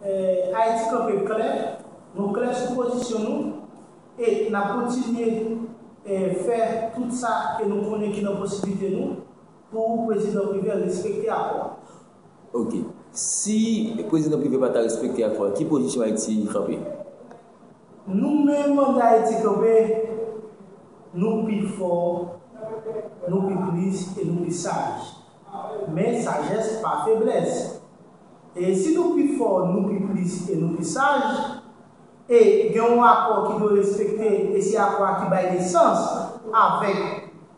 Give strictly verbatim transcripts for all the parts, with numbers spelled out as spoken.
Eh, Ayiti Kanpe klè, nou klè sou pozisyon nou e n ap kontinye eh, fè tout sa ke nou konnen ki nan posiblite nou pou Prezidan Privè respekte akò a. Ok. Si Prezidan Privè pa ta respekte akò a, ki pozisyon Ayiti kanpe? Nou menm, Ayiti Kanpe, nou pi fò, nou pi plis e nou pi saj. Men sajès pa feblès. E si nou pi fò, nou pi plis e nou pi saj, e gen yon akò ki dwe respekte, e se akò a ki bay nesans avèk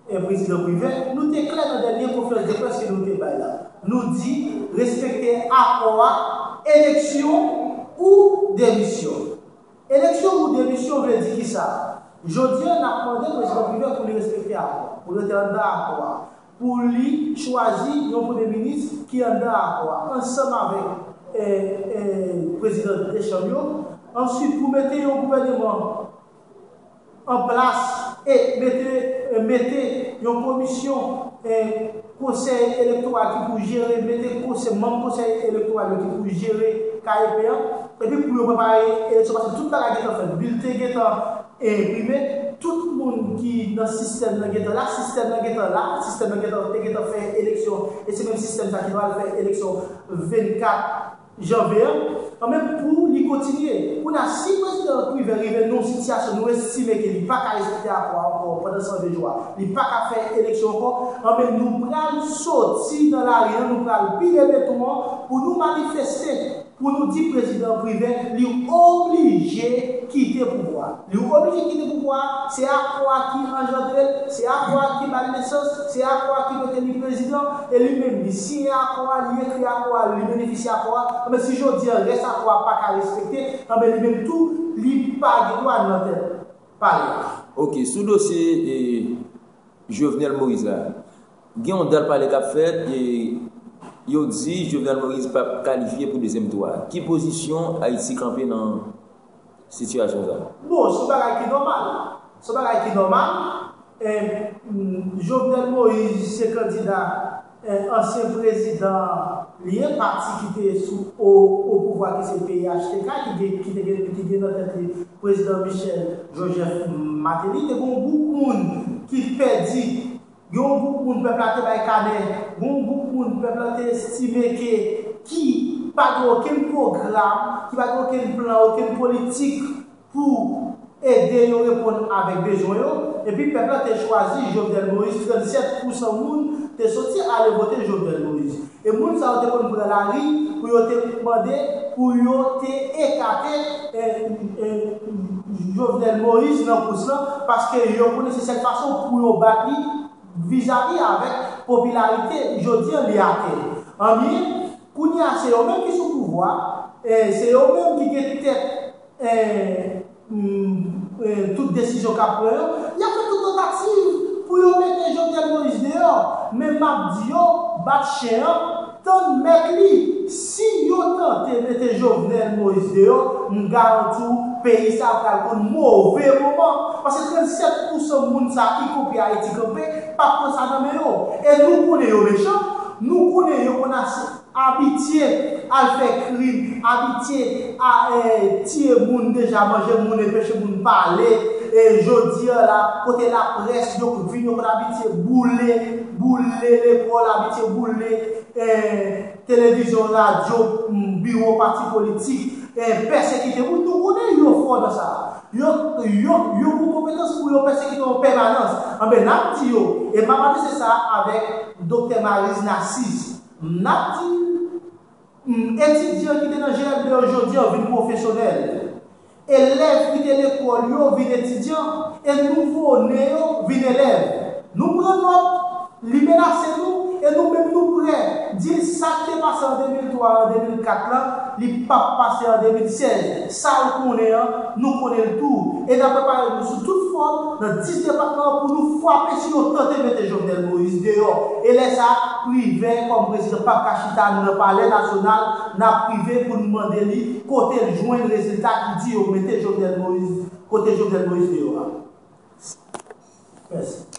e, Prezidan Privè, nou te klè nan dènye konferans de près ke nou te bay la. Nou di, respekte akò a, eleksyon ou demisyon. Eleksyon ou demisyon vle di kisa? Jodi a, n ap mande Prezidan Privè pou li respekte akò a, pou li rete anndan akò a, pou li chwazi yon premye minis ki anndan akò a, ansanm avèk e, e, prezidan de chanm yo, answit pou mete yon gouvèneman an plas e mete, e mete yon komisyon e, konsèy elektoral ki pou jere, mete konsèy, manm konsèy elektoral yo ki pou jere K E P an, epi pou yo prepare eleksyon, paske tout bagay gentan fèt, bilten gentan enprime, tout moun ki nan sistèm nan gentan la, sistèm nan gentan la, sistèm nan gentan, te gentan fè eleksyon, e se menm sistèm sa ki pral fè eleksyon vennkat janvye an, anben pou li kontinye. Kounye a, si Prezidan Privè rive nan yon sitiyasyon nou estime ke li pa ka respekte akò a ankò pandan san ven jou a, li pa ka fè eleksyon ankò, anben nou pral soti nan lari an, nou pral pile beton an pou nou manifeste, pou nou di Prezidan Privè li oblije kite pouvwa a. Li oblije kite pouvwa a, se akò a ki anjandre l, se akò a ki ba l nesans, se akò a ki mete li prezidan, e li menm li siyen akò a, li ekri akò a, li benefisye akò a. Anben si jodi a rès akò a pa ka respekte, anben li menm tou li pa gen dwa nan tèt palè a. Ok, sou dosye e, Jovenel Moïse la, gen yon dal pale k ap fèt e yo di Jovenel Moïse p ap kalifye pou dezyèm tou a. Ki pozisyon Ayiti kanpe nan sitiyasyon sa? Bon, se yon bagay ki nòmal. Se yon bagay ki nòmal. E, mm, Jovenel Moïse se kandida e, ansyen prezidan li ye, pati ki te sou o, o pouvwa ki se P H T K, ki gen, ki te gen, ki gen nan tèt li prezidan Michel Joseph Martelly. Te gen yon gwoup moun ki pèdi, gen yon gwoup moun pèp la te bay kanè, gen yon gwoup moun pèp la te estime ke ki pa gen okenn pwogram, ki pa gen okenn plan, okenn politik pou ede yo reponn avèk bezwen yo, epi pèp la te chwazi Jovenel Moïse, trannsenk pousan moun te soti ale vote Jovenel Moïse. E moun sa yo te konn pran lari pou yo te mande pou yo te ekate e, e, Jovenel Moïse nan kous lan, paske yo konnen se sèl fason pou yo bat li vizavi avèk popilarite jodi an li atè. Anben, kounye a se yo menm ki sou pouvwa, e se yo menm ki gen tèt e, mm, e, tout desizyon k ap pran yo, y ap fè tout tantativ pou yo mete Jovenel Moïse deyò. Men m ap di yo, bat chen an, tann mèt li. Si yo tante mete Jovenel Moïse deyò, m garanti w, peyi sa a pral konn move moman. Paske trannsenk pousan moun sa a, ikonpri Ayiti Kanpe, p ap pran sa nan men yo. E nou konnen yo mechan, nou konnen yo konn ase abitye al fè krim, abitye a e, tiye moun deja, manje moun, enpeche moun pale. E jodi a la, kote laprès yo vin, yo konn abitye boule, boule lekòl, abitye boule e, televizyon, radyo, m, biwo pati politik, e, pèsekite moun. Nou konnen yo fò nan sa. Yo, yo, yo gen konpetans pou yo pèsekite w an pèmanans. Anben, n ap di yo, e m ap adrese sa avèk Doktè Maryse Narcisse. N ap di, mm, etidyan ki te nan G L B yo jodi an vin pwofesyonèl. Elèv ki te lekòl yo vin etidyan, e nouvo ne yo vin elèv. Nou pran nòt, li menase nou, e nou menm nou prè. Di l sa k te pase an de mil twa, an de mil kat lan, li p ap pase an de mil sèz. Sa l konnen an, nou konnen l tou. E n ap prepare nou sou tout fòm nan dis depatman an pou nou frape si yo tante mete Jovenel Moïse deyò. E lè sa a, Privè kòm prezidan p ap ka chita nan Palè Nasyonal, n ap rive pou n mande li kote l jwenn rezilta ki di yo mete Jovenel Moïse, kote Jovenel Moïse deyò a. Mèsi.